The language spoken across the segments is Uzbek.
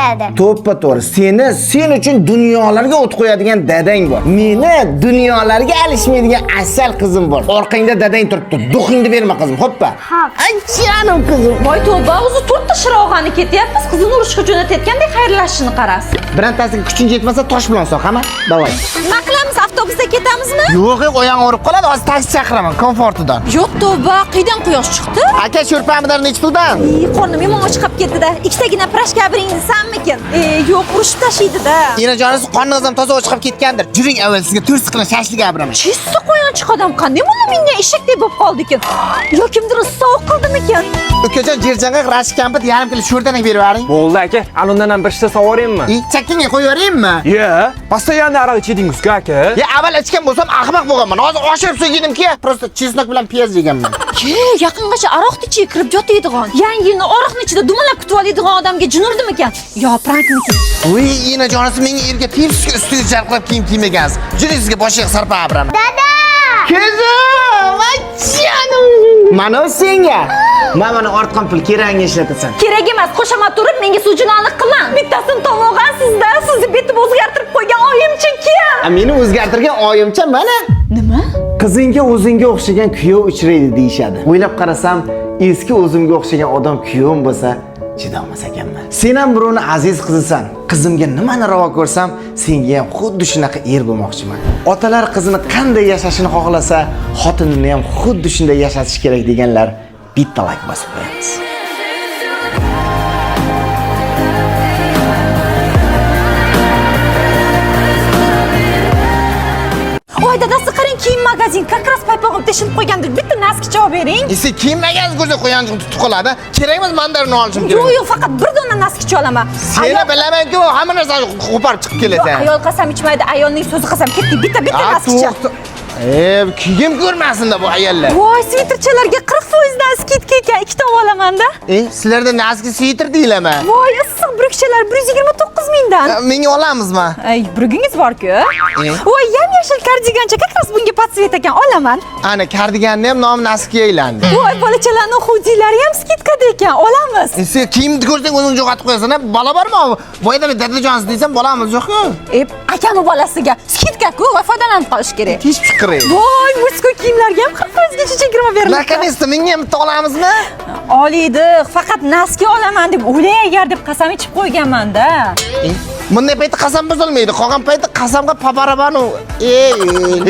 bo'ladi. To'ppa to'g'ri. Seni sen uchun dunyolarga o't qo'yadigan dadang bor. Meni dunyolarga alishmaydigan asal qizim bor. Orqangda dadang turibdi. Дух ingni berma qizim, hoppa. Hop. Ay jonim qizim. Voy tavba, o'zi to'rtta shirog'ani ketyapmiz, qizini urushga jo'natayotgandek xayrlashishini qarasiz. Birontasiga kuching yetmasa tosh bilan soq, hama? Давай. Nima qilamiz, avtobusda ketamizmi? Yo'q, yo'q, oyog'ing og'rib qoladi. Hozir taksi chaqiraman, komfortidan. Yo'q tavba, qaydan quyosh chiqdi? Aka, sho'rpamidan nechi puldan? Ey, qornim yomon chiqib ketdi-da. Ikkitagina прашка beringizsanmikin? E, yo'q, urishib tashlaydi-da. Enajonisi qorningiz ham toza chiqib ketgandir. Juring avval sizga to'rt siqilgan shashlik abiraman. Чисто qo'yonchiq odam qanday buni menga eshakdek bo'lib qoldi ekan? Yo kimdir sovuq qildimikan? Ukajon, jerjanga rashk kampit yarim kilo sho'rdanak berib yuboring. Bo'ldi aka, ana undan ham bir shishta sovoraymi? E, chakkangga qo'yib yuboraymi? Ye, постоянно aroq ichadingiz-ku aka. Ya avval ichgan bo'lsam ahmoq bo'lganman. Hozir oshirib so'ydimki, просто чеснок bilan piyoz yeganman. Ke, yaqingacha aroqni ichiga kirib yotadigan, yangi yilni aroqni ichida dumalab kutib oladigan odamga jin urdimikan? Yo, prankmikan? Voy, enajonisi menga erga tepsiga ustiga jarqirab kiyim kiymagansiz. Juring sizga boshiga sarpa abiraman. Dada! Qizim, ay jonim. Mana senga. Mana mana ortgan pul keragingga ishlatasan. Kerak emas, qo'shama turib menga suvjinonlik qilma. Bittasini tomog'ansizda, sizni betim o'zgartirib qo'ygan oyimcha kim? A meni o'zgartirgan oyimcha mana. Nima? Qizingga o'zingga o'xshagan kuyov uchraydi deyishadi. O'ylab qarasam, eski o'zimga o'xshagan odam kuyovim bo'lsa, chidolmas ekanman. Sen ham birovni aziz qizisan. Qizimga nimani ravo ko'rsam, senga ham xuddi shunaqa er bo'lmoqchiman. Otalar qizini qanday yashashini xohlasa, xotinini ham xuddi shunday yashatish kerak deganlar bitta like bosib qo'yamiz. Voy dadasi qarang, kiyim magazin как раз paypog'im teshilib qo'ygandir. Bitta носки cha olib bering. Esa kiyim magazin ko'rsa qo'yanchiq tutib qoladi. Kerak emas, mandarin olishim kerak. Yo'q, yo'q, faqat bir dona носки cha olaman. Seni bilaman-ku, hamma narsani qo'parib chiqib kelasan. Ayol qasam ichmaydi, ayolning so'zi qasam. Ketdik, bitta bitta носки cha. E, kiyim ko'rmasin-da bu ayollar. Voy, sviterchalarga 40% dan скидка ekan, ikkita olaman-da. E, sizlarda носки sviter deyilaman. Voy, issiq brükchalar 129 mingdan. Menga olamizmi? Ay, brugingiz bor-ku. Voy, yam-yashil kardigancha как раз bunga под цвет ekan, olaman. Ana kardiganni ham nomi носки ga aylandi. Voy, bolachalarning xudilari ham скидка da ekan, olamiz. E, sen kiyimni ko'rsang o'zing jo'xatib qo'yasan, a? Bola bormi? Boyada men dadajonsiz desam bolamiz yo'q-ku. E, akani bolasiga скидка -ku, va foydalanib qolish kerak. Teshib chiqiray. Voy, мужской kiyimlarga ham 40% gacha chegirma berilibdi. Наконец-то menga ham bitta olamizmi? Oliydi, faqat носки olaman deb o'lay agar deb qasam ichib qo'yganman-da. E, bunday paytda qasam buzilmaydi. Qolgan paytda qasamga paparabanu. Ey,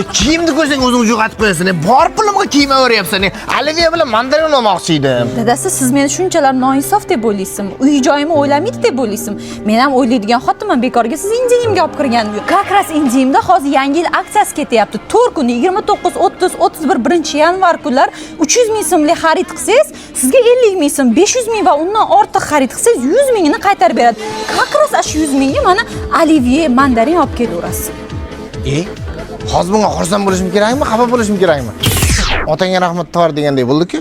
e, kiyimni ko'rsang o'zing jo'xatib qo'yasan. E, bor pulimga kiyim olaveryapsan. E, Olivia bilan mandarin olmoqchi edim. Dadasi, siz meni shunchalar noinsof deb o'ylaysizmi? Uy joyimni o'ylamaydi deb o'ylaysizmi? Men ham o'ylaydigan xotinman, bekorga siz Indiyimga olib kirganim yo'q. Как раз Indiyimda hozir yangi yil aksiyasi ketyapti. 4 kuni 29, 30, 31 1 yanvar kunlar 300 ming so'mlik xarid qilsangiz, sizga 50 ming so'm, 500 ming va undan ortiq xarid qilsangiz 100 mingini qaytarib beradi. Как раз shu 100 mingga mana olivye, mandarin olib kelaverasiz. E, hozir bunga xursand bo'lishim kerakmi, xafa bo'lishim kerakmi? Otangga rahmat tovar deganday bo'ldi-ku.